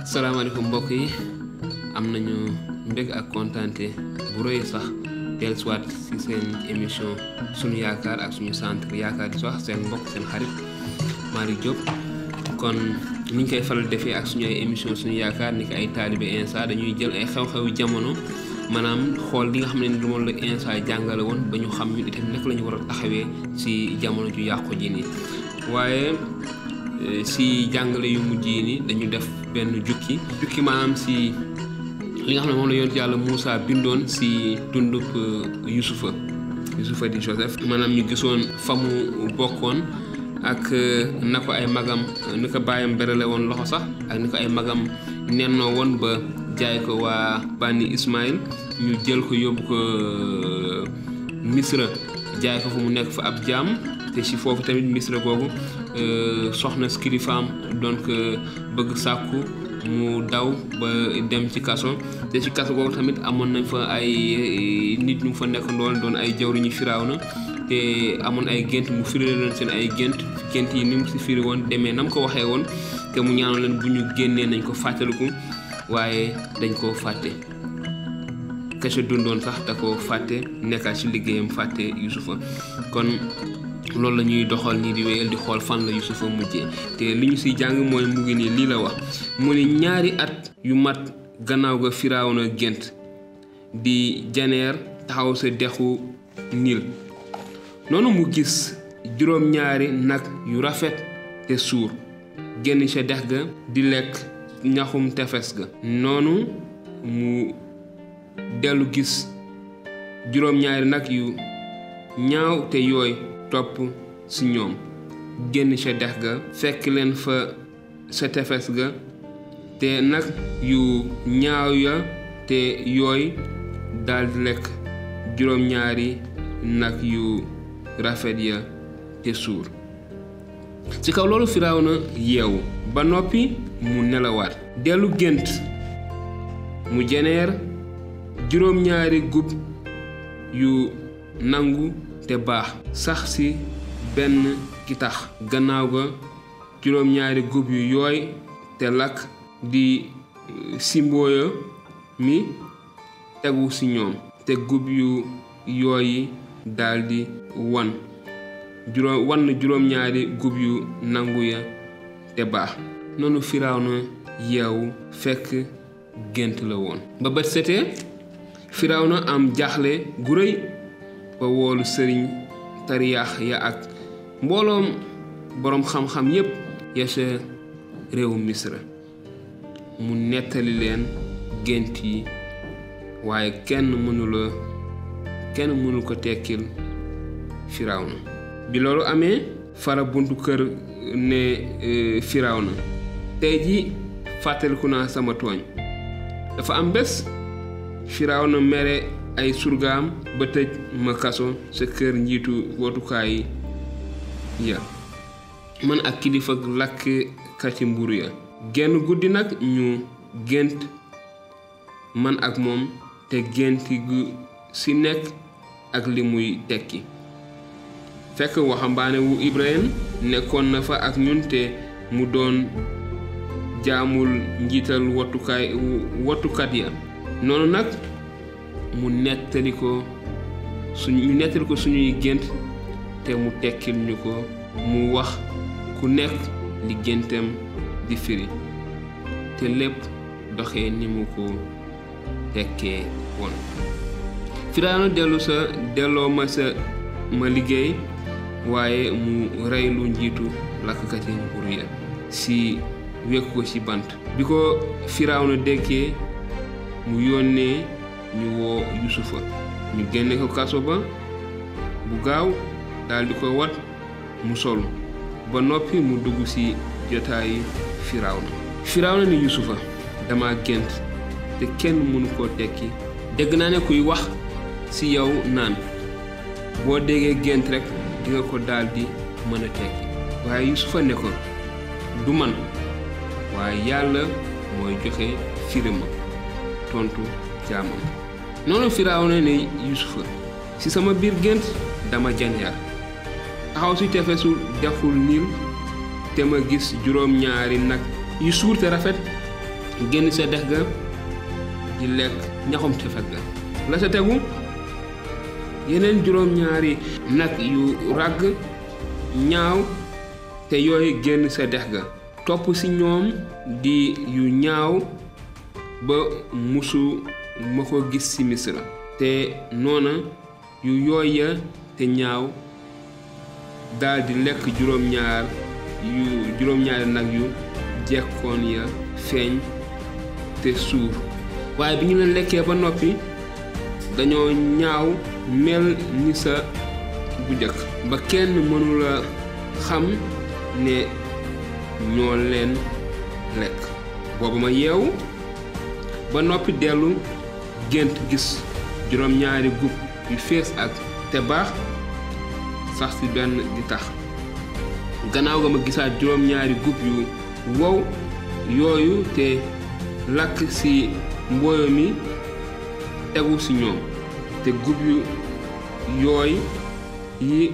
salaamaaleykum mbokk yi am nañu mbég ak kontaante bu rëy sax dellusiwaat ci seen émission suñu yaakaar ak suñu centre yaakaar di wax seen mbokk seen xarit Malick Diop kon ni ñu koy faral defee ak suñu ay émission suñu yaakaar ni ko ay taalibe Insa dañuy jël ay xew-xewu jamono maanaam xool li nga xam ne ni moom la Insa jàngale woon ba ñu xam ñun itam naka la ñu war a taxawee ci jamono ju yàqu ji nii waaye si jàngale yu mujj yi ni dañu def benn jukki maanaam si li nga xam ne moom la yonent yàlla Moussa bindoon si dundub Yusufa di Joseph maanaam ñu gisoon fa mu bokkoon ak na ko ay magam ni ko bàyyam berale woon loxo sax ak ni ko ay magam nennoo woon ba jaay ko waa bànni Ismaïl ñu jël ko yóbbu ko Misra jaay ko fa mu nekk fa ab jaam te si foofu tamit Misra googu soxna kilifaam donc bëgg sàkku mu daw ba dem ci kaso te ci kaso googu tamit amoon nañ fa ay nit ñu fa nekk doon ay jawriñu Firawna te amoon ay gént mu firi leen seen ay gént yi ni mu si firi woon demee nam ko waxee woon te mu ñaanoon leen bu ñu génnee nañ ko fàttaliku waaye dañ koo fàtte kese dundoon sax da koo fàtte nekkaat ci liggéeyam fàtte Yusufa kon loolu la ñuy doxal nii di wéyal di xool fan la Yusufa mujjee te li ñu siy jàng mooy mu ngi nii lii la wax mu ni 2 at yu mat gannaaw ga Firawna gént di janeer taxaw sa dexu Nil noonu mu gis 7 nag yu rafet te suur génn ca dex ga di lekk ñaxum tefes ga noonu mu dellu gis 7 nag yu ñaaw te yooy topp ci ñoom génn ca dex ga fekk leen fa sa tefes ga te nag yu ñaaw ya te yooy daldi lekk 7 nag yu rafet ya te suur ci kaw loolu Firawna yeewu ba noppi mu nelawaat dellu gént mu jeneer 7 gub yu nangu te baax sax ci benn kitax gannaaw ga 7 gub yu yooy te lakk di simbooya mi tegu ci ñoom te gub yu yooyi daldi wan 7 gub yu nangu ya te baax noonu Firawna yeewu fekk gént la woon ba bët setee Firawna am jaaxle gu rëy ba woolu sëriñ tariyaax ya ak mbooloom boroom xam-xam yépp ya sa réewu Misra mu nettali leen gént yi waaye kenn mënul ko tekkil Firawna bi loolu amee fara buntu kër ne Firawna tey ji fàttaliku naa sama tooñ dafa am bés Firawna mere ay surgaam ba tëj ma kaso sa kër njiitu wootukaay ya man ak kilifa lakkati mburu ya genn guddi nag ñu gént man ak moom te gént gu ci nekk ak li muy tekki fekk waxambaane wu Ibrahim nekkoon na fa ak ñun te mu doon jaamul njiital wootukat ya noonu nag ñu nettali ko suñuy gént te mu tekkil ñu ko mu wax ku nekk li géntam di firi te lépp doxee ni mu ko tekkee woon Firawna delloo ma liggéey waaye mu rey lu njiitu lakkati mburu ya si wekk ko ci bant bi ko Firawna déggee mu yónnee ñu woo Yusufa ñu génne ko kaso ba bu gaaw daldi ko wat mu solu ba noppi mu dugg ci jotaayu Firawna ni Yusufa dama gént te kenn mënu koo tekki dégg naa ne kuy wax ci yow naan boo déggee gént rekk di nga ko daldi mën a tekki waaye Yusufa ne ko du man waaye yàlla mooy joxe firima tontu jaamam noonu Firawna ne Yusufa ci sama biir gént dama janeer taxaw ci tefesu dexul Nil te ma gis 7 nag yu suur te rafet génn sa dex ga di lekk ñaxum tefes ga. la sa tegu yeneen juróom-ñaari nag yu ràgg ñaaw te yooyu génn sa dex ga topp ci ñoom di yu ñaaw ba musu ma ko gis ci Misra te noona yu yooya te ñaaw daldi lekk juróom-ñaari nag yu jekkoon ya feeñ te suur waaye bi ñu leen lekkee ba noppi dañoo ñaaw mel ni sa bu jëkk ba kenn mënula xam ne ñoo leen lekk. boobu ma yeewu ba noppi dellu gént gis juróom-ñaari gub yu fees ak te baax sax ci benn di tax gannaaw ga ma gisaat juróom-ñaari gub yu wow yooyu te lakk ci mbooyo mi tegu ci ñoom te gub yu yooy yi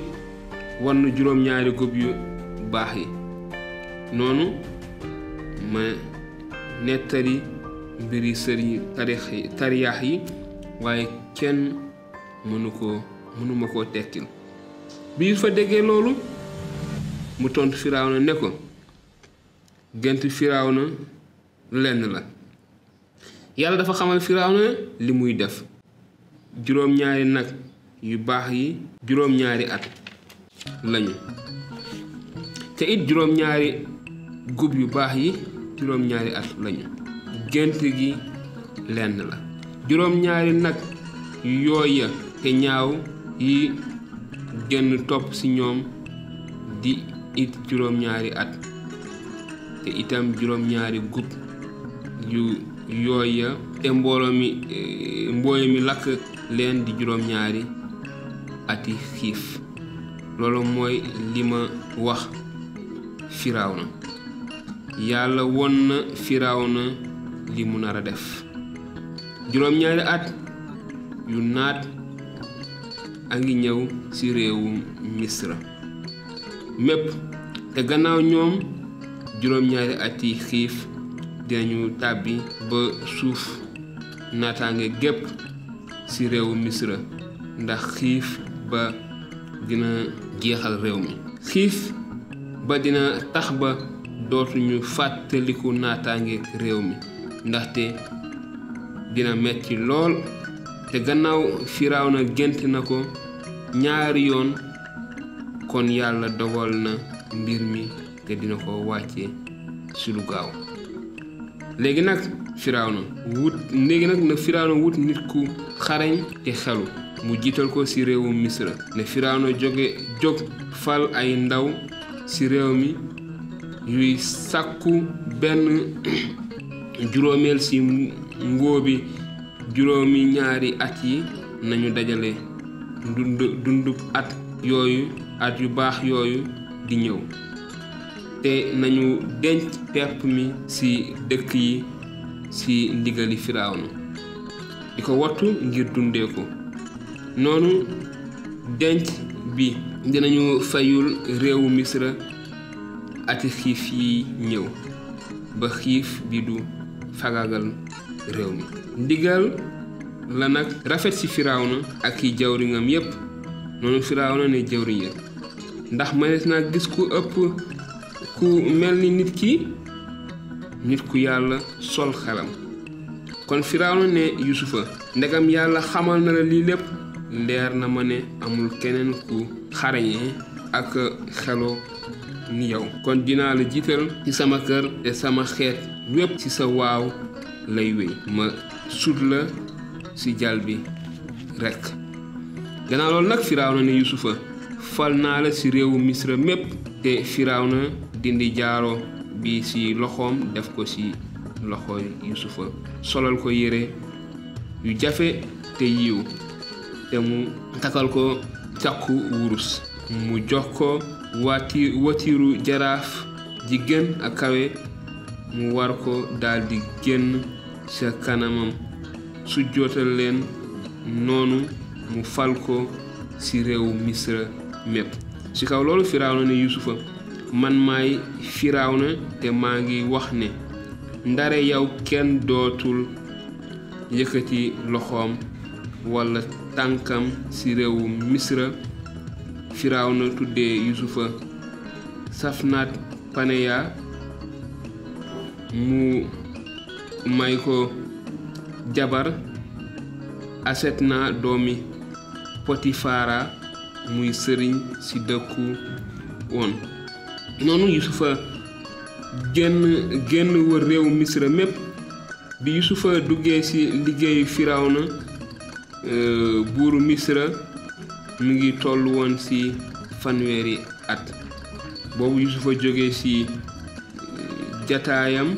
wann juróom-ñaari gub yu baax yi. noonu ma nettali mbiri sëriñ tariyaax yi waaye kenn mënuma koo tekkil. bi Yuusufa déggee loolu mu tontu Firawna ne ko gént Firawna lenn la. yàlla dafa xamal Firawna li muy def. juróom-ñaari nag yu baax yi juróom-ñaari at lañu te it juróom-ñaari gub yu baax yi juróom-ñaari at lañu. gént gi lenn la. juróom-ñaari nag yu yooya te ñaaw yi génn topp ci ñoom di it juróom-ñaari at te itam juróom-ñaari gub yu yooya te mbooyo mi lakk leen di juróom-ñaari ati xiif. loolu mooy li ma wax Firawna. yàlla won na Firawna li mu nar a def. juróom-ñaari at yu naat a ngi ñëw ci réewum Misra mépp te gannaaw ñoom juróom-ñaari ati xiif dinañu tàbbi ba suuf naataange gépp ci réewu Misra ndax xiif ba dina jeexal réew mi. xiif ba dina tax ba dootuñu fàttaliku naataange réew mi ndaxte dina metti lool te gannaaw Firawna gént na ko ñaari yoon kon yàlla dogal na mbir mi te dina ko wàcce ci lu gaaw. léegi nag na Firawna wut nit ku xarañ te xelu mu jiital ko ci réewum Misra. ne Firawna jóg fal ay ndaw ci réew mi yuy sàkku benn juróomeel ci ngóobi juróomi ñaari at yi nañu dajale dundub at yu baax yooyu di ñëw te nañu denc pepp mi ci dëkk yi ci ndigali Firawna di ko wattu ngir dundee ko. noonu denc bi dinañu fayul réewu Misra ati xiif yi ñëw ba xiif bi du fagagal réew mi. ndigal la nag rafet ci Firawna ak i jawriñam yépp. noonu Firawna ne jawriñ ya ndax mënees naa gis ku ëpp ku mel ni nit ku yàlla sol xelam. kon Firawna ne Yuusufa ndegam yàlla xamal na la lii lépp leer na ma ne amul keneen ku xarañee ak xeloo ni yow. kon dinaa la jiital ci sama kër te sama xeet wépp ci sa waaw lay wéy. ma sut la ci jal bi rekk. gannaaw loolu nag Firawna ne Yuusufa fal naa la ci réewu Misra mépp. te Firawna dindi jaaro bi ci loxoom def ko ci loxo Yuusufa solal ko yére yu jafe te yiw te mu takkal ko càkku wurus. mu jox ko watiiru jaraaf ji gën a kawe mu war ko daldi génn ca kanamam su jootal leen. noonu mu fal ko ci réewu Misra mépp. ci kaw loolu Firawna ne Yuusufa man maay Firawna te maa ngi wax ne ndare yow kenn dootul yëkkati loxoom wala tànkam ci réewu Misra. Firawna tuddee Yusufa Safnaat Paneya mu may ko jabar Asetna doomi Potifara muy sëriñ ci dëkku woon. noonu Yusufa génn wër réewu Misra mépp. bi Yusufa duggee ci liggéeyu Firawna buuru Misra mu ngi toll woon ci fanweeri at. boobu Yusufa jóge ci jataayam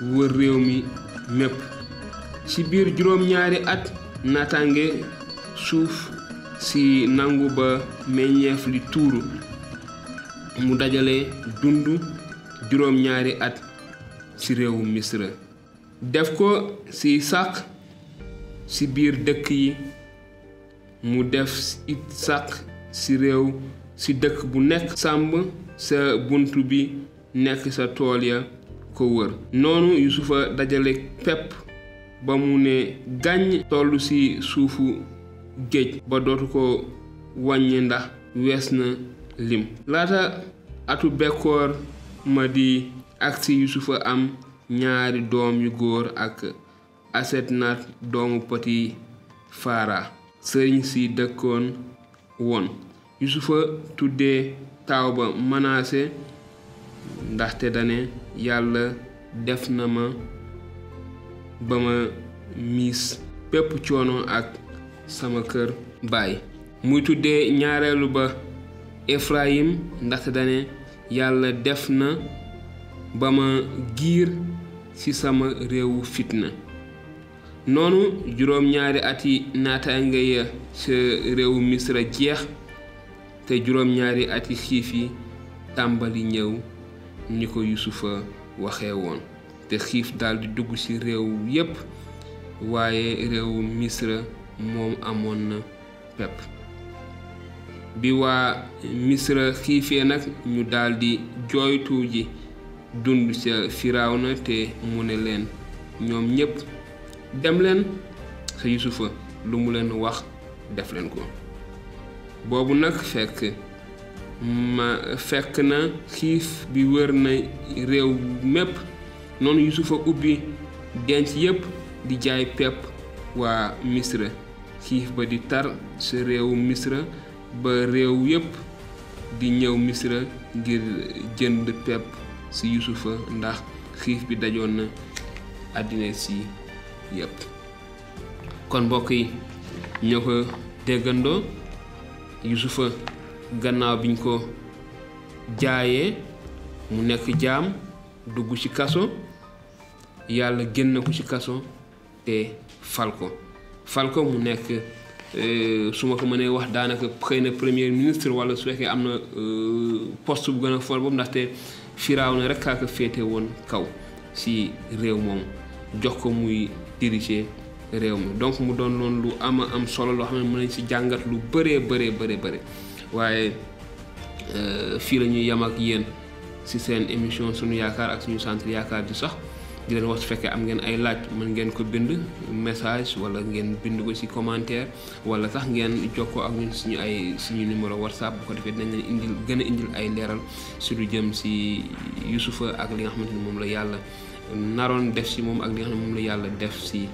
wër réew mi mépp. ci biir juróom-ñaari at naataange suuf ci nangu ba meññeef li tuuru. mu dajale dund juróom-ñaari at ci réewu Misra. def ko ci sàq ci biir dëkk yi. mu def it sàq ci dëkk bu nekk. sàmm sa bunt bi nekk sa tool ya ko wër. noonu Yusufa dajale pepp ba mu ne gàññ toll ci suufu géej ba dootu ko wàññi ndax wees na lim. laata atu bekkoor ma di agsi Yusufa am ñaari doom yu góor ak Asetnaat doomu Potifara sëriñ si dëkkoon woon. Yusufa tuddee taaw ba Manaase ndaxte dane yàlla def na ma ba ma miis bépp coono ak sama kër baay. muy tuddee ñaareelu ba Efrayim ndaxte dane yàlla def na ba ma giir ci sama réewu fitna. noonu juróom-ñaari ati naataange ya ca réewu Misra jeex te juróom-ñaari ati xiif yi tàmbali ñëw ni ko Yusufa waxee woon. te xiif daldi dugg ci réew yépp waaye réewu Misra moom amoon na pepp. bi waa Misra xiifee nag ñu daldi jooytu ji dund ca Firawna te mu ne leen ñoom ñépp dem leen sa Yusufa lu mu leen wax def leen ko. boobu nag fekk na xiif bi wër na réew mépp. noonu Yusufa ubbi denc yépp di jaay pepp waa Misra. xiif ba di tar sa réewu Misra ba réew yépp di ñëw Misra ngir jënd pepp ci Yusufa ndax xiif bi dajoon na àddina si yépp. kon mbokk yi ñoo ko déggandoo. Yusufa gannaaw biñ ko jaayee mu nekk jaam dugg ci kaso. yàlla génn ko ci kaso te fal ko mu nekk su ma ko mënee wax daanaka xëy na premier ministre wala su fekkee am na poste bu gën a fort boobu ndaxte Firawna rek kaa ko féete woon kaw ci réew moom jox ko muy diriger réew mi. donc mu doon loon lu am solo loo xam ne mën nañ ci jàngat lu bëree waaye fii la ñuy yam ak yéen ci seen émission sunu yaakaar ak suñu centre yaakaar di sax di leen wax su fekkee am ngeen ay laaj mën ngeen ko bind message wala ngeen bind ko ci commentaire wala sax ngeen jokkoo ak ñun suñu numéro WhatsApp bu ko defee dinañ leen gën a indil ay leeral ci lu jëm ci Yusufa ak li nga xamante ni moom la yàlla naroon def ci moom ak li nga xam ne moom la yàlla def ci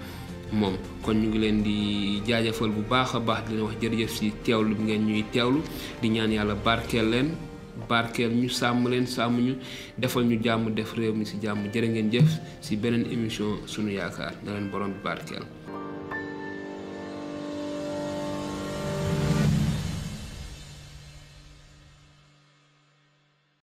moom. kon ñu ngi leen di jaajëfal bu baax a baax di leen wax jërëjëf ci teewlu bi ngeen ñuy teewlu di ñaan yàlla barkeel ñu sàmm ñu defal ñu jàmm def réew mi ci jàmm. jërë ngeen jëf ci beneen émission sunu yaakaar na leen borom bi barkeel.